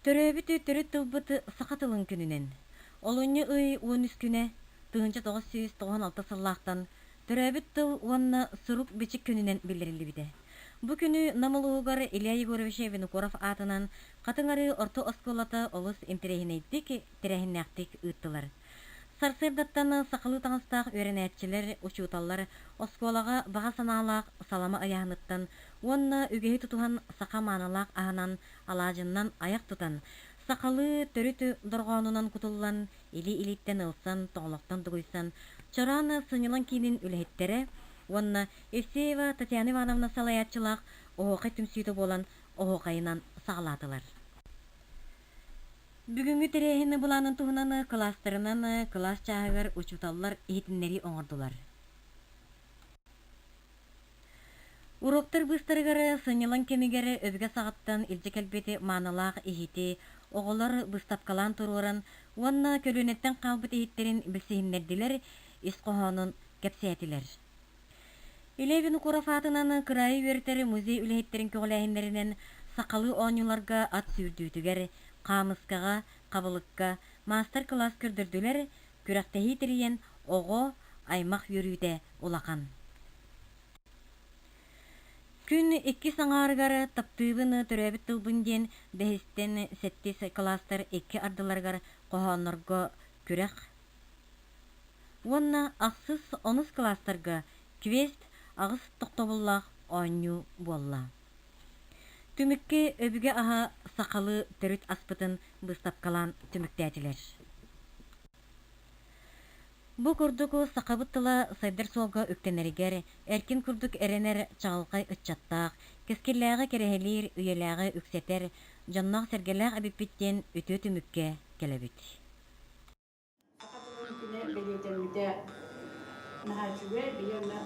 Төрөөбүт төрүт тылбыт саха тылын күнүнэн. Олунньу ый 13 күнэ 1996 сыллаахтан Төрөөбүт тыл уонна сурук-бичик күнүнэн биллэриллибитэ. Бу күнү Нам улууһугар Илья Егорович Винокуров аатынан Хатыҥ Арыы орто оскуолата олус интэриэһинэйдик, тэрээһиннээхтик ыыттылар. Сарсыардаттан сахалыы таҥастаах үөрэнээччилэр, учууталлар оскуолаҕа баҕа санаалаах салама ыйааһыныттан уонна үгэһи тутуһан саха маанылаах аһынан алаадьыннан айах тутан, сахалыы төрүт дорҕоонунан кутуллан, илии-илииттэн ылсан, тоҥолохтон дугуйсан, Чороон сынньалаҥ киинин үлэһиттэрэ уонна Евсеева Татьяна Ивановна салайааччылаах Оһуохай түмсүүтэ буолан оһуохайынан саҕалаатылар. Бүгүҥҥү тэрээһин былаанын туһунан кылаастарынан кылаас чааһыгар учууталлар иһитиннэрии оҥордулар. Уруоктар быыстарыгар сынньалаҥ кэмигэр өбүгэ саҕаттан илдьэ кэлбит маанылаах иһити оҕолор быыстапкалаан туруоран уонна көлүөнэттэн хаалбыт иһиттэрин билсиһиннэрдилэр, ис хоһоонун кэпсээтилэр. Илья Винокуров аатынан кыраайы үөрэтэр музей үлэһиттэрин көҕүлээһиннэринэн сахалыы оонньууларга ат сүүрдүүтүгэр, хаамыскаҕа, хабылыкка маастар-кылаас көрдөрдүлэр, күрэхтэһии тэрийэн оҕо, аймах үөрүүтэ улахан. Күн иккис аҥаарыгар таптыыбын төрөөбүт тылбын диэн бэһистэн сэттис кылаастар икки ардыларыгар хоһооннорго күрэх Уонна ахсыс, онус кылаастарга квест аҕыс тохтобуллаах оонньуу буолла. Түмүккэ өбүгэ аһа сахалыы төрүт аспытын быыстапкалаан түмүктээтилэр. Бу курдук сахабыт тыла сайдар суолга үктэнэригэр эркин курдук эрэнэр чаҕылхай ыччаттаах, кэскиллээҕи кэрэһэлиир, үйэлээҕи үксэтэр дьонноох-сэргэлээх эбиппит диэн үтүө түмүккэ кэлэбит. Саха тылын күнэ бэлиэтэммитэ наһаа үчүгэй. Биһи онно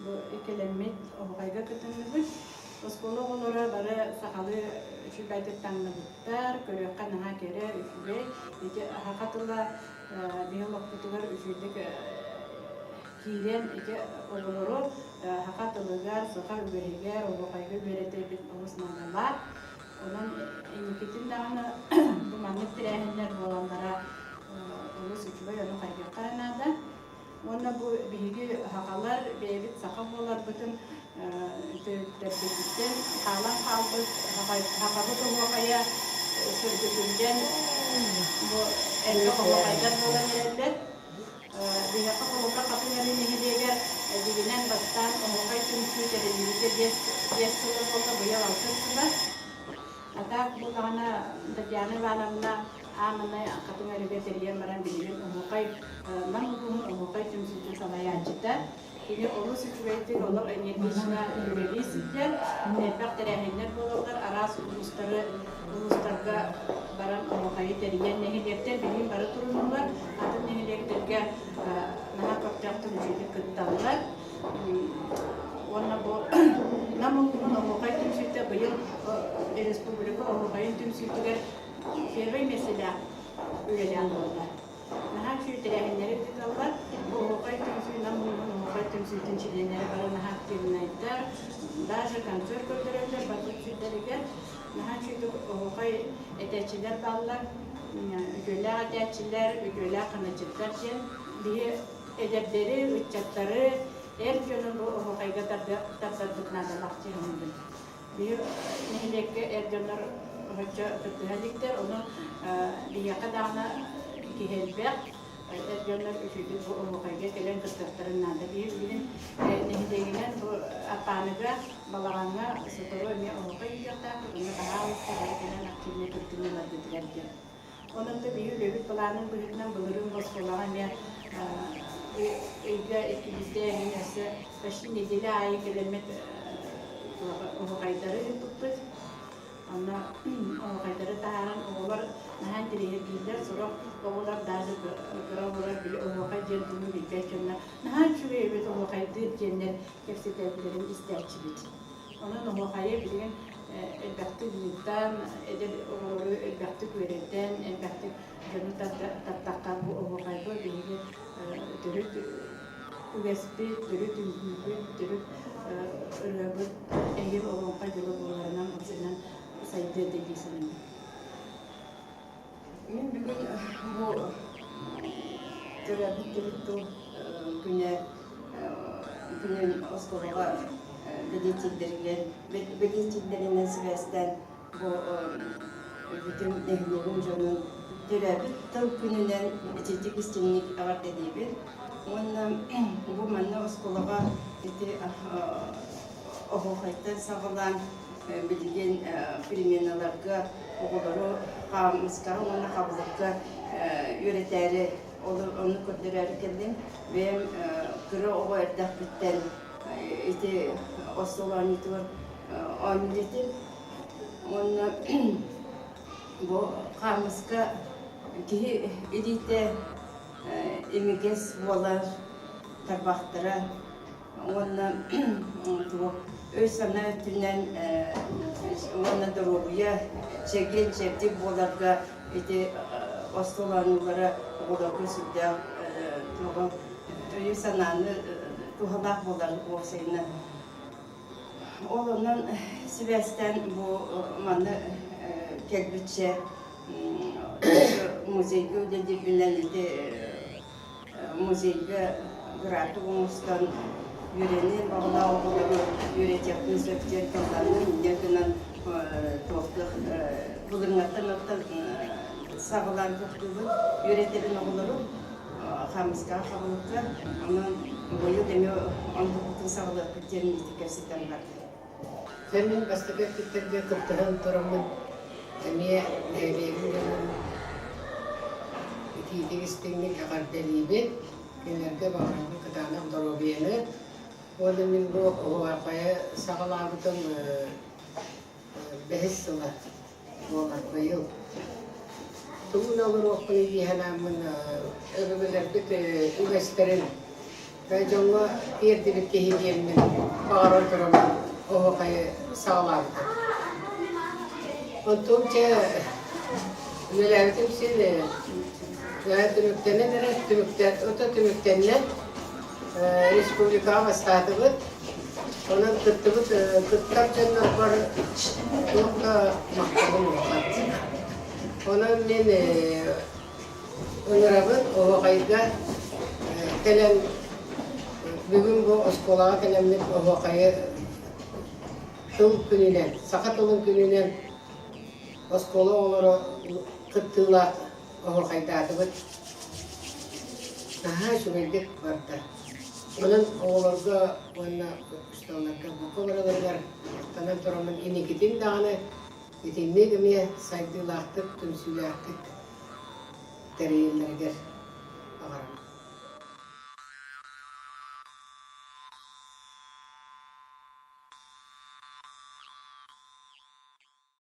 бу кэлэммит оһуохайга кытынныбыт. Оскуола оҕолоро бары сахалыы үчүгэйдик таҥныбыттар, көрүөххэ наһаа кэрэ, үчүгэй. Ити саха тыла биһи олохпутугар үчүгэйдик киирэн ити оҕолору саха тылыгар, саха үгэһигэр, оһуохайга үөрэтэрбит олус наадалаах. Онон инникитин даҕаны бу маннык тэрээһиннэр буолаллара олус үчүгэй, ону хайгыахха эрэ наада. Уонна бу биһиги сахалар бэйэбит саха буоларбытын төрүттэрбититтэн хаалан хаалбыт сахабыт оһуохайа сөргүтүллэн бу элбэх оһуохайдар буолан эрэллэр. Биһиэхэ холобура Хатыҥ Арыы нэһилиэгэр дьигинэн бастаан оһуохай түмсүү тэриллибитэ биэс сыла буолла, быйыл алтыс сыла. А так буоллаҕына Татьяна Ивановна ааманай Хатыҥ Арыыга тэрийэн баран билигин оһуохай Нам улууһун оһуохай түмсүүтүн салайааччыта. Кини олус үчүгэйдик олох энергично үлэлии сылдьар, элбэх тэрээһиннэр буолаллар, араас улуустары улуустарга баран оһуохайы тэрийэн нэһилиэктэр билигин бары турунуллар, атын нэһилиэктэргэ наһаа көхтөөхтүк үчүгэйдик кытталлар. Уонна бу Нам улууһун оһуохай түмсүүтэ быйыл республика оһуохайын түмсүүтүгэр первый миэстэлээх үлэлээн буолла. Наһаа үчүгэй тэрээһиннэри ыыталлар. Бу оһуохай түмсүү Нам улууһун оһуохай түмсүүтүн чилиэннэрэ бары наһаа активнайдар. Даже концерт көрдөрөллөр барбыт сирдэригэр. Наһаа үчүгэйдик оһуохай этээччилэр бааллар. Үтүөлээх этээччилэр, үтүөлээх ханаччыттар диэн биһи эдэрдэри, ыччаттары, эр дьону бу оһуохайга тардарбыт наадалаах дии саныыбын. Биһи нэһилиэккэ эр дьоннор оччо кыттыһа иликтэр, ону биһиэхэ даҕаны киһи элбэх, эр дьоннор үчүгэйдик бу оһуохайга кэлэн кыттыахтарын наада. Биһи билигин нэһилиэгинэн бу Аппааныга, Балаҕаҥҥа сотору эмиэ оһуохай ыытыахтаахпыт, онно баһаалыста бары кэлэн активнай кыттыыны ыларгытыгар диэн. Онон да биһи үлэбит былаанын быһыытынан былырыын оскуолаҕа эмиэ ыйга иккилиитэ эҥин өссө почти неделя аайы кэлэммит оһуохайдары ыыппыппыт. Онно оһуохайдары таһааран оҕолор наһаа интэриэһиргииллэр, сорох оҕолор даже кыра оҕолор били оһуохай диэн тылын билбэт дьоннор наһаа үчүгэй эбит оһуохайдыыр диэннэр кэпсэтэллэрин истээччибит. Онон оһуохайы билигин элбэхтик ыытан, эдэр оҕолору элбэхтик үөрэтэн, элбэхтик дьону тартахха бу оһуохайга биһиги төрүт үгэспит, төрүт үҥкүүбүт, төрүт ырыабыт эһиил олоҥхо дьылы буоларынан, уопсайынан сайдыа дии саныыбын. Мин бүгүн бу төрөөбүт төрүт тыл күнэ күнүн оскуолаҕа бэлиэтииллэригэр бэлиэтииллэринэн сибээстээн бу бүтүн нэһилиэгим дьонун төрөөбүт тыл күнүнэн итиитик истиҥник эҕэрдэлиибин уонна бу манна оскуолаҕа ити оһуохайтан саҕалаан билигин переменаларга оҕолору хаамыскаҕа уонна хабылыкка үөрэтээри ону көрдөрөөрү кэллим. Бэйэм кыра оҕо эрдэхпиттэн ити остуол оонньуутугар оонньуур этим. Уонна бу хаамыска киһи илиитэ имигэс буолар, тарбахтара уонна туох өй-санаа өттүнэн уонна доруобуйа чэгиэн-чэбдик буоларга ити остуол оонньуулара оҕолорго сүрдээх туоҕу өйү-санааны туһалаах буолар уопсайынан. Ол онон сибээстээн бу манна кэлбиччэ музейга үлэлиирбинэн ити музейга график оҥостон үөрэниэн баҕалаах оҕолору үөрэтиэхпин сөп диэн тылланным. Инньэ гынан туохтуох былырыҥҥаттан оттон саҕалаан туохтуубут үөрэтэбин оҕолору хаамыскаҕа хабылыкка. Онон быйыл эмиэ онтукпутун саҕалыахпыт диэн ити кэпсэтэн бардым. Дьэ мин бастакы өттүктэргэ кыттыһан тураммын эмиэ нэһилиэгим дьонун итиитик истиҥник эҕэрдэлиибин, кинилэргэ баҕарабын кытаанах доруобуйаны уонна мин бу оһуохайы саҕалаабытым бэһис сыла буолар быйыл. Тугун олоруохпунуй дии санааммын өбүгэлэрбит үгэстэрин дьоҥҥо тиэрдибит киһи диэммин баҕаран тураммын оһуохайы саҕалаабытым. Онтум чэ үлэлээбитим син түмүктэнэн эрэ ото түмүктэннэ республикаҕа бастаатыбыт. Онон кыттыбыт кыттар дьоннорбор туох да махталым улахан. Онон мин ыҥырабын оһуохайга кэлэн бүгүн бу оскуолаҕа кэлэммит оһуохайы тыл күнүнэн, саха тылын күнүнэн оскуола оҕолоро кыттыылаах оһуохайдаатыбыт. Наһаа үчүгэйдик барда. Онон оҕолорго уонна учууталларга бука барыларыгар махтанан тураммын инникитин даҕаны итинник эмиэ сайдыылаахтык, түмсүүлээхтик тэрийэллэригэр баҕарабын.